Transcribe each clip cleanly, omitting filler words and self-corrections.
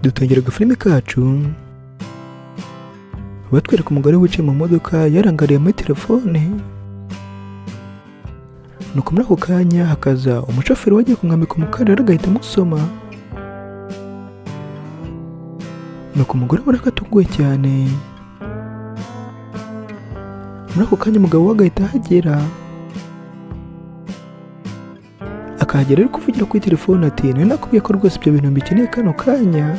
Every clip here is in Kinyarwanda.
Dutangira agafilime kacu batwereka umugore wicaye mu modoka yarangariye muri telefone. Nuko muri ako kanya hakaza umushoferi wagiye kumwambika umukandara, agahita amusoma. Nuko umugore ubona ko atunguwe cyane. Muri ako kanya umugabo we agahita ahagera, akahagera ari kuvugira kuri telefone ati: "Nari nakubwiye ko rwose ibyo bintu mbikeneye kano kanya."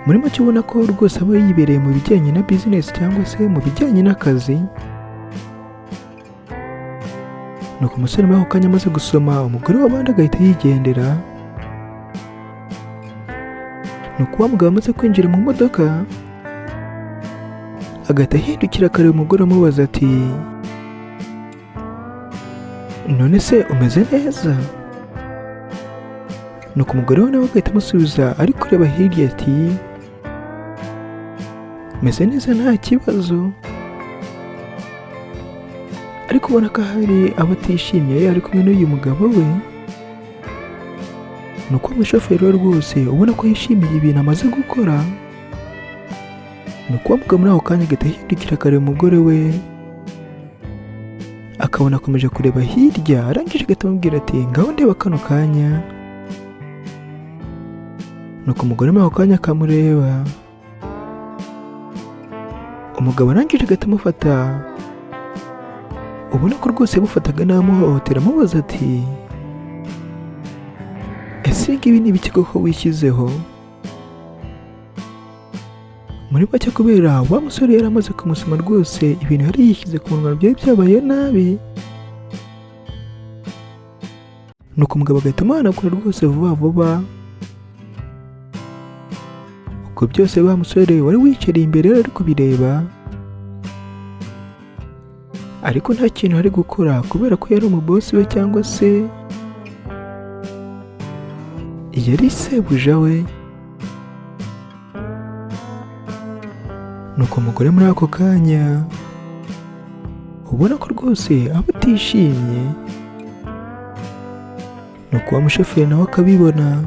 Muri make ubona ko rwose aba yibereye mu bijyanye na bizinesi cyangwa se mu bijyanye n'akazi. Nuko umusore muri ako kanya amaze gusoma umugore w'abandi agahita yigendera. Nuko wa mugabo amaze kwinjira mu modoka agahita ahindukira akareba umugore, amubaza ati: "None se umeze neza?" Nuko umugore we nawe agahita amusubiza ari kureba hirya ati: "Meze neza, nta kibazo." Ariko ubona ko ahari aba atishimye ari kumwe n'uyu mugabo we. Nuko umushoferi we rwose ubona ko yishimiye ibintu amaze gukora. Nuko uwo mugabo muri ako kanya agahita ahindukira akareba umugore we, akabona akomeje kureba hirya. Arangije agahita amubwira ati: "Ngaho ndeba kano kanya." Nuko umugore muri ako kanya akamureba. Umugabo arangije agahita amufata, ubona ko rwose yamufataga n'amuhohotera, amubaza ati: "Ese ibi ngibi ni ibiki koko wishyizeho?" Muri make, kubera wa musore yari amaze kumusoma rwose, ibintu yari yishyize ku munwa byari byabaye nabi. Nuko umugabo agahita amuhanagura rwose vuba vuba. Ubwo byose wa musore wari wicariye imbere yari ari kubireba, ariko nta kintu ari gukora kubera ko yari umubosi we cyangwa se yari sebuja we. Nuko umugore muri ako kanya ubona ko rwose aba atishimye. Nuko wa mushoferi nawe akabibona.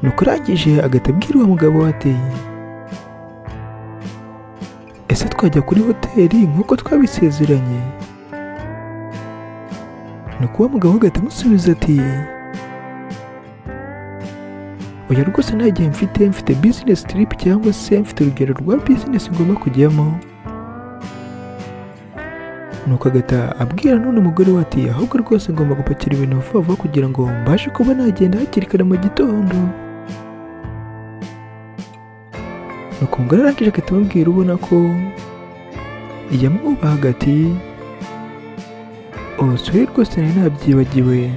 Nuko arangije agahita abwira uwo mugabo ati: "Ese twajya kuri hoteli nk'uko twabisezeranye?" Nuko uwo mugabo agahita amusubiza ati: "Oya rwose, nta gihe mfite, mfite business trip cyangwa se mfite urugendo rwa bizinesi ngomba kujyamo." Nuko agahita abwira none umugore we ati: "Ahubwo rwose ngomba gupakira ibintu vuba vuba kugira ngo mbashe kuba nagenda hakiri kare mu gitondo." Nuko umugore arangije agahita amubwira, ubona ko yamwubahaga, ati: "Oh sorry, rwose nari nabyibagiwe."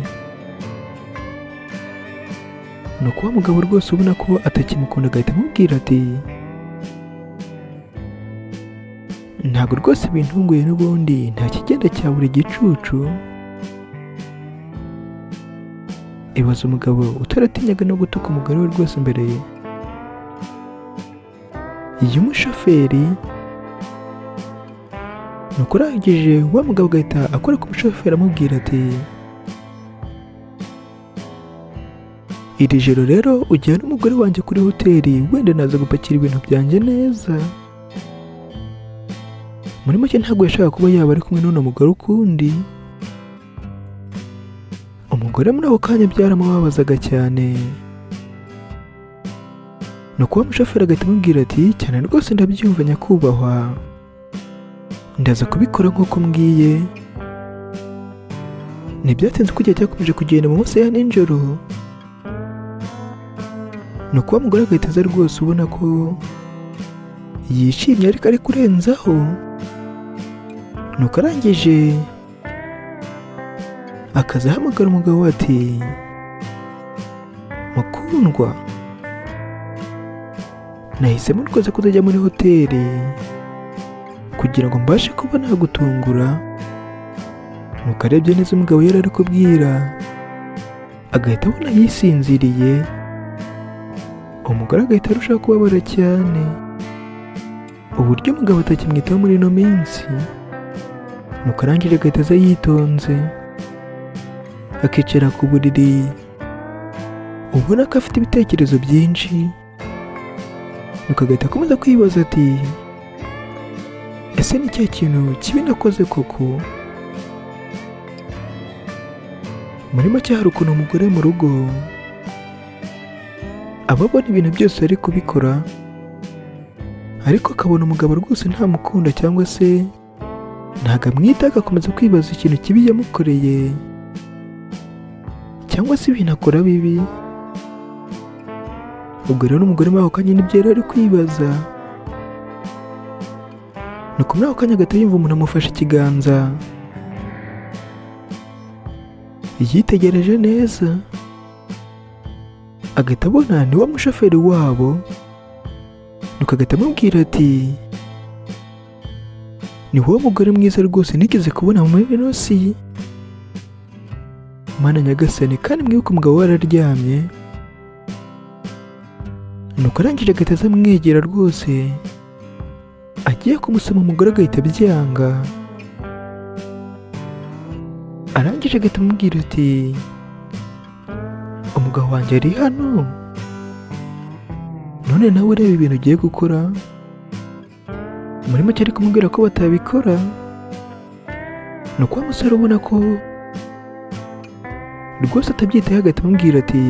Nuko wa mugabo rwose ubona ko atakimukunda agahita amubwira ati: "Ntabwo rwose bintunguye, n'ubundi nta kigenda cya buri gicucu." Ibaza umugabo utaratinyaga no gutuka umugore we rwose imbere ye y'umushoferi. Nuko urangije wa mugabo agahita akora ku mushoferi amubwira ati: "Iri joro rero ujyane umugore wanjye kuri hoteli, wenda naza gupakira ibintu byanjye neza." Muri make ntabwo yashakaga kuba yaba ari kumwe n'uno mugore ukundi. Umugore muri ako kanya byaramubabazaga cyane. Nuko wa mushoferi agahita amubwira ati: "Cyane rwose ndabyumva nyakubahwa, ndaza kubikora nk'uko mbwiye." Ntibyatinze uko igihe cyakomeje kugenda mu masaha ya nijoro. Nuko wa mugore agahita aza rwose ubona ko yishimye ariko ari kurenzaho. Nuko arangije akaza ahamagara umugabo we ati: "Mukundwa, nahisemo rwose kutajya muri hoteli kugira ngo mbashe kuba nagutungura." Nuko arebye neza umugabo yari ari kubwira, agahita abona yisinziriye. Umugore agahita arushaho kubabara cyane uburyo umugabo atakimwitaho muri ino minsi. Nuko arangije agahita aza yitonze. Akicara ku buriri, ubona ko afite ibitekerezo byinshi, nuko agahita akomeza kwibaza ati: "Ese ni ikihe kintu kibi nakoze koko?" Muri make, hari ukuntu umugore mu rugo aba abona ibintu byose ari kubikora, ariko akabona umugabo rwose ntamukunda cyangwa se ntabwo amwita, agakomeza kwibaza ikintu kibi yamukoreye cyangwa se ibintu akora bibi. Ubwo rero n'umugore muri ako kanya nibyo yari ari kwibaza. Nuko muri ako kanya agahita yumva umuntu amufashe ikiganza. Yitegereje neza agahita abona ni wa mushoferi wabo. Nuko agahita amubwira ati: "Ni wowe mugore mwiza rwose nigeze kubona muri ino si." Mana nyagasani! Kandi mwibuke, umugabo we araryamye. Nuko arangije agahita aza amwegera rwose, agiye kumusoma, umugore agahita abyanga. Arangije agahita amubwira ati: "Umugabo wanjye ari hano, none nawe ureba ibintu ugiye gukora." Muri make ari kumubwira ko batabikora. Ni uko wa musore ubona ko rwose atabyitayeho, agahita amubwira ati: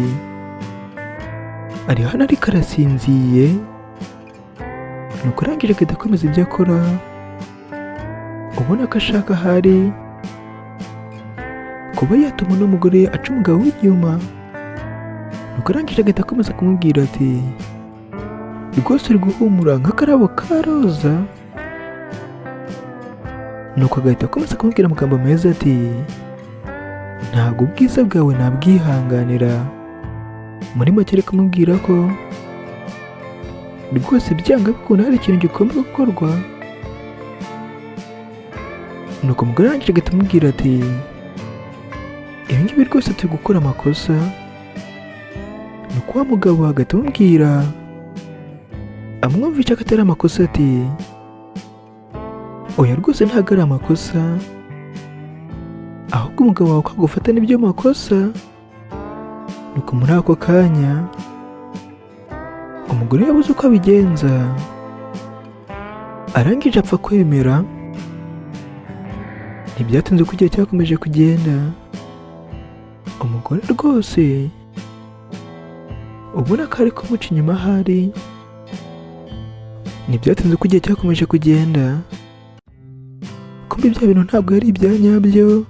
"Ari hano ariko arasinziye." Nuko arangije agahita akomeza ibyo akora, ubona ko ashaka ahari kuba yatuma uno mugore aca umugabo w'inyuma. Nuko arangije agahita akomeza kumubwira ati: "Rwose uri guhumura nk'akarabo ka roza." Nuko agahita akomeza kumubwira amagambo meza ati: "Ntabwo ubwiza bwawe nabwihanganira." Muri make ari kumubwira ko rwose byanga bikunda hari ikintu gigomba gukorwa. Nuko umugore arangije agahita amubwira ati: "Ibi ngibi rwose turi gukora amakosa." Nuko wa mugabo agahita amubwira, amwumvisha ko atari amakosa, ati: "Oya, rwose ntabwo ari amakosa, ahubwo umugabo wawe akagufata nibyo makosa." Nuko muri ako kanya umugore yabuze uko abigenza, arangije apfa kwemera. Ntibyatinze ko igihe cyakomeje kugenda, umugore rwose ubona ko ari kumuca inyuma ahari. Ntibyatinze ko igihe cyakomeje kugenda, kumbe bya bintu ntabwo yari ibya nyabyo,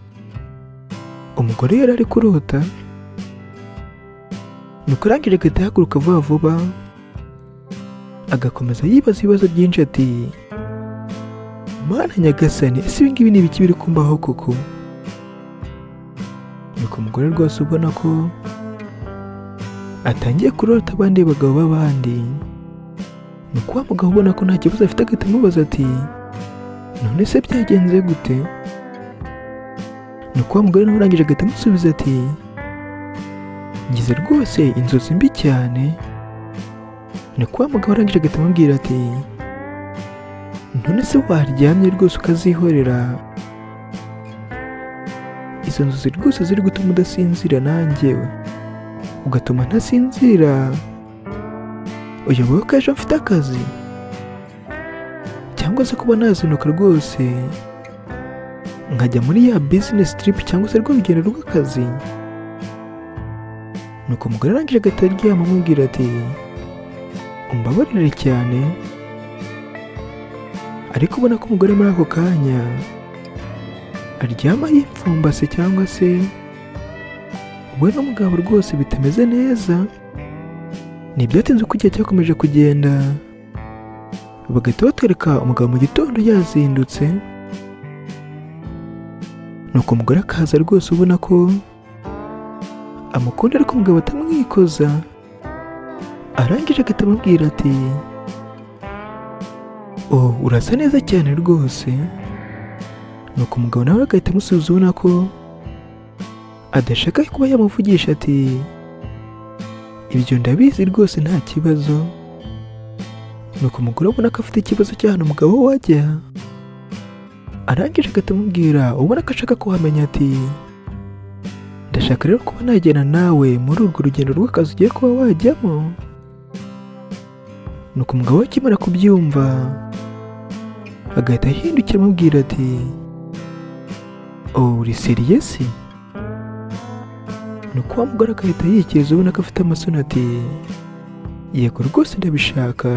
umugore yari ari kurota. Nuko arangije agahita ahaguruka vuba vuba, agakomeza yibaza ibibazo byinshi ati: "Mana nyagasani, ese ibi ngibi ni ibiki biri kumbaho koko?" Nuko umugore rwose ubona ko atangiye kurota abandi bagabo b'abandi. Nuko wa mugabo ubona ko nta kibazo afite agahita amubaza ati: "None se byagenze gute?" Nuko wa mugore nawe arangije agahita amusubiza ati: "Ngize rwose inzozi mbi cyane." Nuko wa mugabo arangije agahita amubwira ati: "None se waryamye rwose ukazihorera? Izo nzozi rwose ziri gutuma udasinzira, nanjye ugatuma ntasinzira. Uyobewe ko ejo mfite akazi, cyangwa se kuba nazinduka rwose nkajya muri ya business trip cyangwa se rwa rugendo rw'akazi?" Nuko umugore arangije agahita aryama, amubwira ati: "Umbabarire cyane." Ariko ubona ko umugore muri ako kanya aryama yipfumbase, cyangwa se we n'umugabo rwose bitameze neza. Ntibyatinze uko igihe cyakomeje kugenda, bagahita batwereka umugabo mu gitondo yazindutse. Nuko umugore akaza rwose ubona ko amukunda, ariko umugabo atamwikoza. Arangije agahita amubwira ati: "Oh, urasa neza cyane rwose." Nuko umugabo nawe agahita amusubiza, ubona ko adashaka kuba yamuvugisha, ati: "Ibyo ndabizi rwose, nta kibazo." Nuko umugore ubona ko afite ikibazo cy'ahantu umugabo we ajya, arangije agahita amubwira, ubona ko ashaka kuhamenya, ati: Ndashaka rero kuba nagenda nawe muri urwo rugendo rw'akazi ugiye kuba wajyamo. Nuko umugabo we akimara kubyumva agahita ahindukira amubwira ati: "Oh, uri serious?" Nuko wa mugore agahita yikiriza ubona ko afite amasoni ati: "Yego rwose ndabishaka."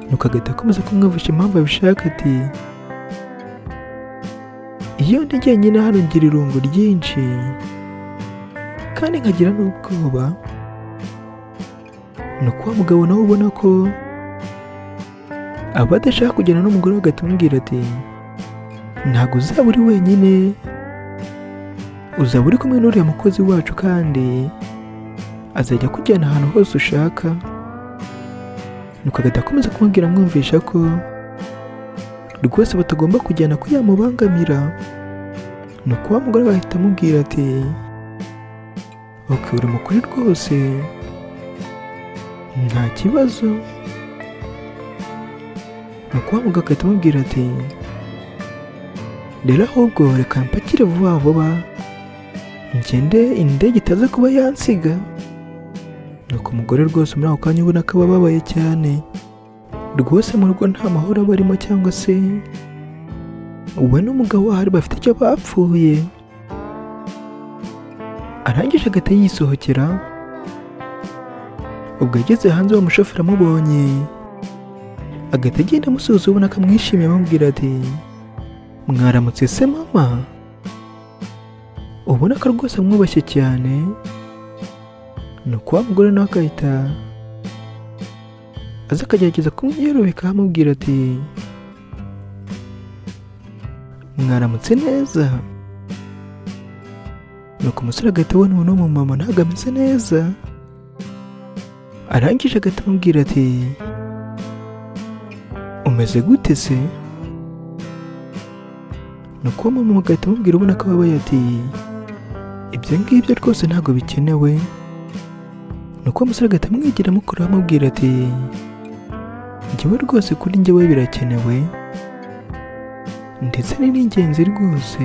Nuko agahita akomeza kumwumvisha impamvu abishaka ati: "Iyo ndi jyenyine hano ngira irungu ryinshi kandi nkagira n'ubwoba." Nuko wa mugabo nawe ubona ko aba adashaka kugenda n'umugore we agahita amubwira ati: "Ntabwo uzaba uri wenyine, uzaba uri kumwe n'uriya mukozi wacu kandi azajya akujyana ahantu hose ushaka." Nuko agahita akomeza kumubwira amwumvisha ko rwose batagomba kujyana ko yamubangamira. Nuko wa mugore agahita amubwira ati: "Ok, uri mukuri rwose, nta kibazo." Nuko wa mugabo agahita amubwira ati: "Rero ahubwo reka mpakire vuba vuba ngende indege itaza kuba yansiga." Nuko umugore rwose muri ako kanya ubona ko aba ababaye cyane rwose, mu rugo nta mahoro aba arimo, cyangwa se we n'umugabo ahari bafite icyo bapfuye. Arangije agahita yisohokera. Ubwo yageze hanze, wa mushoferi amubonye agahita agenda amusuhuza ubona ko amwishimiye, amubwira ati: "Mwaramutse se mama?" Ubona ko rwose amwubashye cyane. Nuko wa mugore nawe agahita aza akagerageza kumwiyerubika, amubwira ati: "Mwaramutse neza." Nuko umusore agahita abona uwo mumama ntabwo ameze neza. Arangije agahita amubwira ati: "Umeze gute se?" Nuko uwo mumama agahita amubwira ubona ko ababaye ati: "Ibyo ngibyo rwose ntabwo bikenewe." Nuko uwo musore agahita amwigira amukuraho, amubwira ati: "Njyewe rwose kuri njyewe birakenewe ndetse ni n'ingenzi rwose."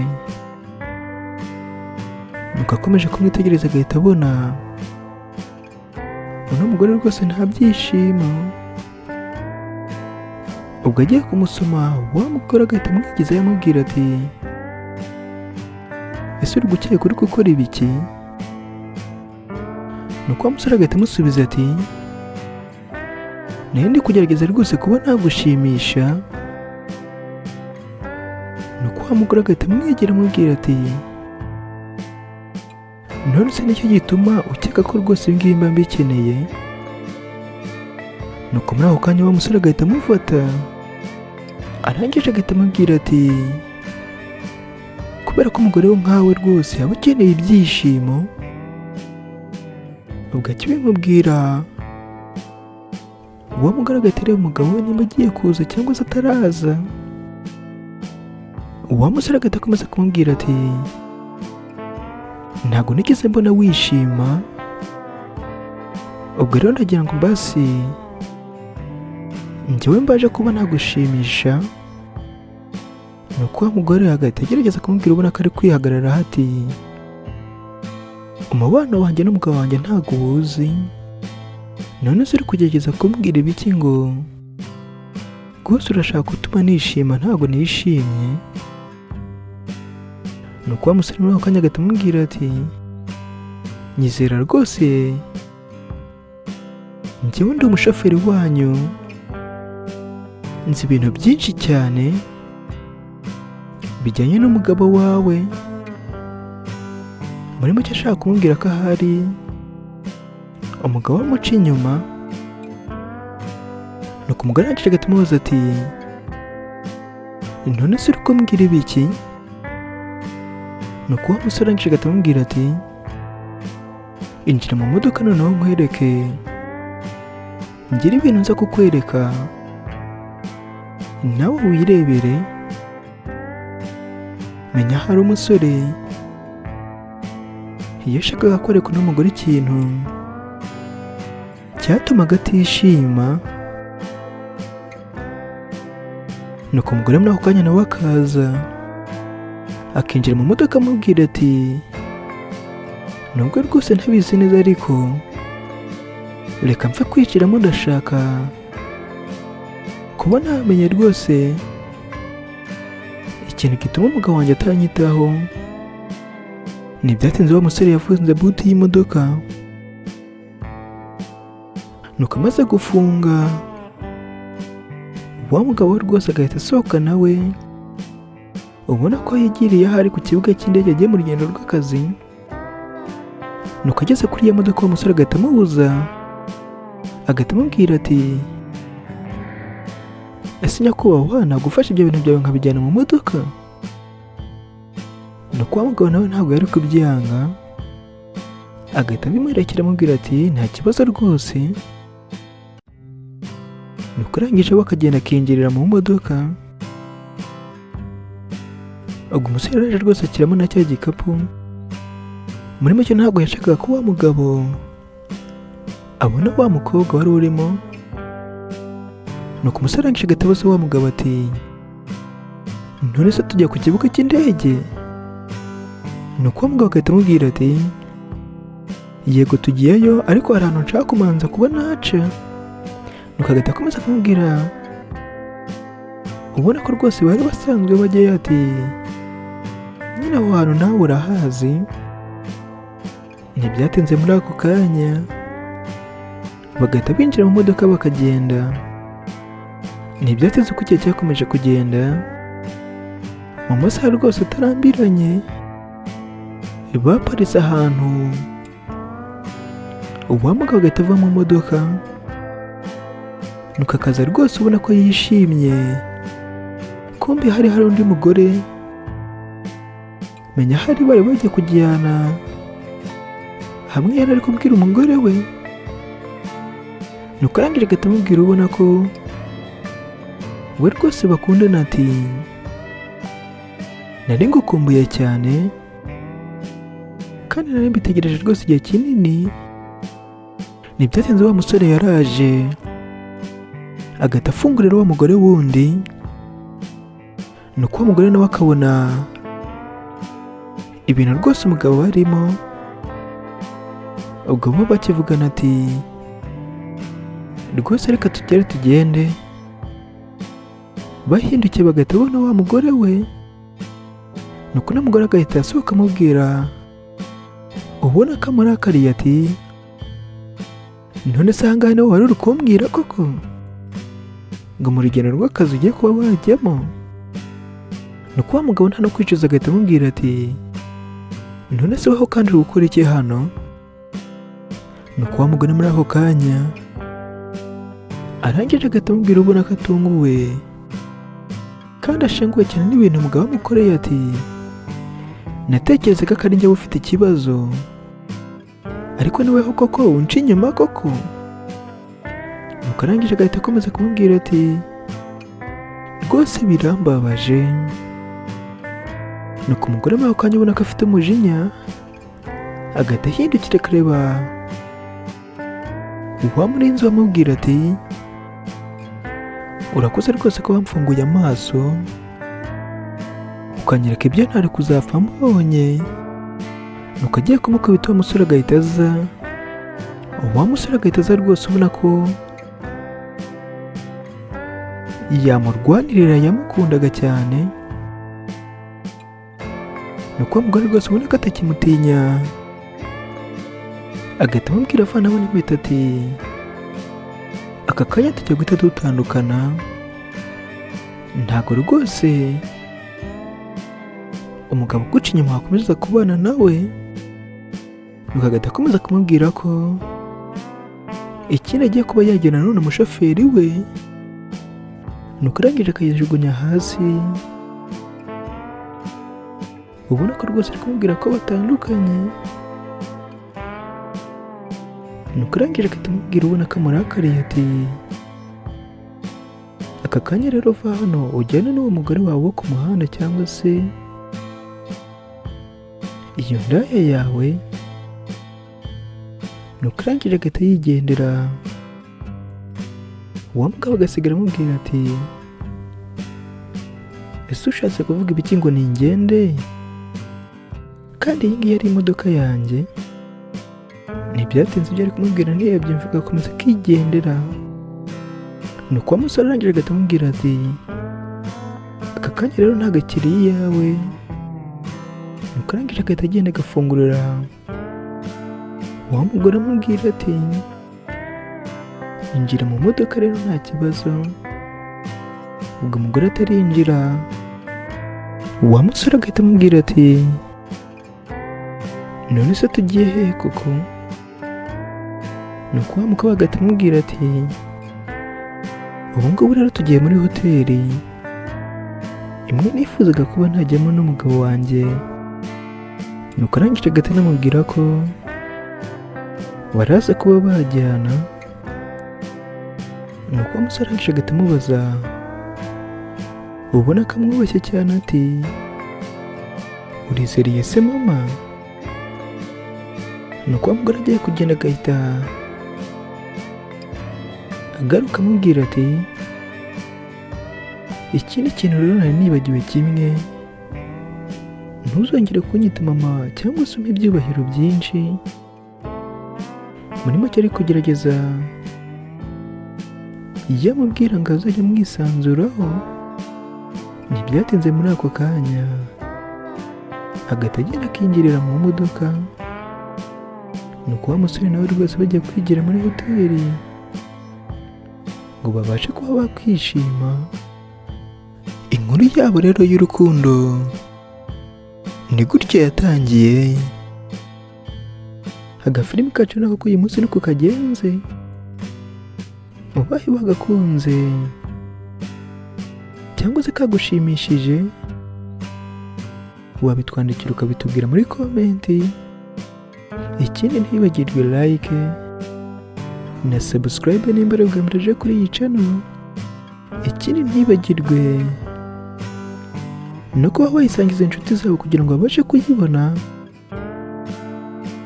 Nuko akomeje kumwitegereza agahita abona uno mugore rwose nta byishimo. Ubwo agiye kumusoma, wa mugore agahita amwigizayo, amubwira ati: "Ese uri gukeka uri gukora ibiki?" Nuko wa musore agahita amusubiza ati: "Nari ndi kugerageza rwose kuba nagushimisha." Nuko wa mugore agahita amwegera, amubwira ati: "None se nicyo gituma ukeka ko rwose ibi ngibi mba mbikeneye?" Nuko muri ako kanya wa musore agahita amufata, arangije agahita amubwira ati: "Kubera ko umugore we nkawe rwose aba akeneye ibyishimo." Ubwo akibimubwira, uwo mugore agahita areba umugabo we nimba agiye kuza cyangwa se ataraza. Uwo musore agahita akomeza kumubwira ati: "Ntabwo nigeze mbona wishima, ubwo rero ndagira ngo mbasi njyewe mbaje kuba nagushimisha." Nuko wa mugore agahita agerageza kumubwira ubona ko ari kwihagararaho ati: "Umubano wanjye n'umugabo wanjye ntabwo uwuzi, none se uri kugerageza kumbwira ibiki ngo rwose urashaka gutuma nishima? Ntabwo nishimye." Nuko wa musore muri ako kanya agahita amubwira ati: "Nyizera rwose, njyewe ndi umushoferi wanyu, nzi ibintu byinshi cyane bijyanye n'umugabo wawe." Muri make ashaka kumubwira ko ahari umugabo amuca inyuma. Nuko umugore arangije agahita amubaza ati: "None se uri kumbwira ibiki?" Nuko wa musore arangije agahita amubwira ati: "Injira mu modoka noneho nkwereke, ngire ibintu nza kukwereka nawe wirebere." Menya hari umusore iyo yashakaga kwereka uno mugore ikintu cyatumaga atishima. Nuko umugore muri ako kanya nawe akaza akinjira mu modoka, amubwira ati: Nubwo rwose ntabizi neza, ariko reka mpfe kwiciramo, ndashaka kuba namenye rwose ikintu gituma umugabo wanjye atanyitaho. Ntibyatinze, wa musore yafunze boot y'imodoka. Nuko amaze gufunga, wa mugabo we rwose agahita asohoka nawe, ubona ko yigiriye aho ari ku kibuga cy'indege, agiye mu rugendo rw'akazi. Nuko ageze kuri iyo modoka, wa musore agahita amubuza, agahita amubwira ati: "Ese nyakubahwa, nagufasha ibyo bintu byawe nkabijyana mu modoka?" Nuko wa mugabo nawe ntabwo yari kubyanga, agahita abimwerekera, amubwira ati: "Nta kibazo rwose." Nuko arangije we akagenda akinjirira mu modoka. Ubwo umusore yaraje rwose ashyiramo na cya gikapu. Muri make ntabwo yashakaga ko wa mugabo abona wa mukobwa wari urimo. Nuko umusore arangije agahita abaza wa mugabo ati: "None se tujya ku kibuga cy'indege?" Nuko wa mugabo agahita amubwira ati: "Yego, tugiyeyo, ariko hari ahantu nshaka kumanza kuba naca." Nuko agahita akomeza kumubwira, ubona ko rwose bari basanzwe bajyayo, ati: "Nyine aho hantu nawe urahazi." Ntibyatinze, muri ako kanya bagahita binjira mu modoka bakagenda. Ntibyatinze uko igihe cyakomeje kugenda, mu masaha rwose atarambiranye baparitse ahantu, uwa mugabo agahita ava mu modoka, nuko akaza rwose ubona ko yishimye. Kumbe hari undi mugore, menya hari bari bagiye kujyana hamwe, yari ari kubwira umugore we. Nuko arangije agahita amubwira, ubona ko we rwose bakundana, ati: "Nari ngukumbuye cyane, kandi nari mbitegereje rwose igihe kinini." Ntibyatinze, wa musore yaraje agahita afungurira wa mugore wundi. Nuko wa mugore nawe akabona ibintu rwose umugabo barimo. Ubwo bo bakivugana, ati: "Rwose reka tugere tugende." Bahindukiye bagahita babona wa mugore we. Nuko n'umugore agahita asohoka, amubwira ubona ko amurakariye, ati: "None se ahangaha niho wari uri kumbwira koko ngo mu rugendo rw'akazi ugiye kuba wajyamo?" Nuko wa mugabo nta no kwicuza, agahita amubwira ati: "None se wowe kandi uri gukora iki hano?" Nuko wa mugore muri ako kanya arangije agahita amubwira, ubona ko atunguwe kandi ashenguwe cyane n'ibintu umugabo amukoreye, ati: "Natekerezaga ko ari njyewe ufite ikibazo, ariko niweho koko unca inyuma koko?" Nuko arangije agahita akomeza kumubwira ati: "Rwose birambabaje." Nuko umugore muri ako kanya ubona ko afite umujinya, agahita ahindukira akareba uwa murinzi, amubwira ati: "Urakoze rwose ko wamfunguye amaso ukanyereka ibyo ntari kuzapfa mbonye." Nuko agiye kumukubita, uwo musore agahita aza. Wa musore agahita aza rwose, ubona ko yamurwanirira, yamukundaga cyane. Nuko wa mugore rwose ubona ko atakimutinya, agahita amubwira avanamo n'impeta, ati: "Aka kanya tujya guhita dutandukana. Ntabwo rwose umugabo uguca inyuma wakomeza kubana nawe." Nuko agahita akomeza kumubwira ko ikindi agiye kuba yagena none umushoferi we. Nuko arangije akayijugunya hasi, ubona ko rwose ari kumubwira ko batandukanye. Nuko arangije agahita amubwira, ubona ko amurakariye, ati: "Aka kanya rero va hano ujyane n'uwo mugore wawe wo ku muhanda cyangwa se iyo ndaya yawe." Nuko arangije agahita yigendera. Uwo mugabo agasigara amubwira ati: "Ese ushatse kuvuga ibiki ngo ningende, kandi iyi ngiyi ari imodoka yanjye?" Ntibyatinze, ibyo ari kumubwira ntiyabyumva, agakomeza akigendera. Nuko wa musore arangije agahita amubwira ati: "Aka kanya rero ntabwo akiri iyawe." Nuko arangije agahita agenda agafungurira wa mugore, amubwira ati: "Injira mu modoka rero, nta kibazo." Ubwo umugore atarinjira, wa musore agahita amubwira ati: "None se tugiye he koko?" Nuko wa mukobwa agahita amubwira ati: "Ubu ngubu rero tugiye muri hoteli imwe nifuzaga kuba ntajyamo n'umugabo wanjye." Nuko arangije agahita anamubwira ko baraza kuba bajyana. Nuko wa musore arangije agahita amubaza, ubona ko amwubashye cyane, ati: "Urizeriye se mama?" Nuko wa mugore agiye kugenda, agahita agaruka amubwira ati: "Ikindi kintu rero nari nibagiwe kimwe, ntuzongere kunyita mama cyangwa se umpe ibyubahiro byinshi." Muri make ari kugerageza yamubwira ngo azajya amwisanzuraho. Ntibyatinze, muri ako kanya agahita agenda akinjirira mu modoka. Nuko wa musore nawe rwose bajya kwigira muri hoteli ngo babashe kuba bakwishima. Inkuru yabo rero y'urukundo ni gutya yatangiye. Agafilimi kacu nako k'uyu munsi niko kagenze. Ubaye wagakunze cyangwa se kagushimishije, wabitwandikira ukabitubwira muri comment. Ikindi, ntibagirwe like na subscribe nimba ari ubwa mbere uje kuri iyi channel. Ikindi, ntibagirwe no kuba wayisangiza inshuti zawe kugira ngo babashe kuyibona.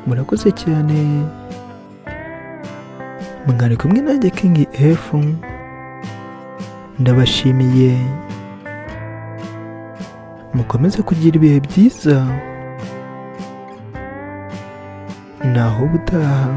Murakoze cyane, mwari kumwe nanjye King F. Ndabashimiye, mukomeze kugira ibihe byiza, naho ubutaha.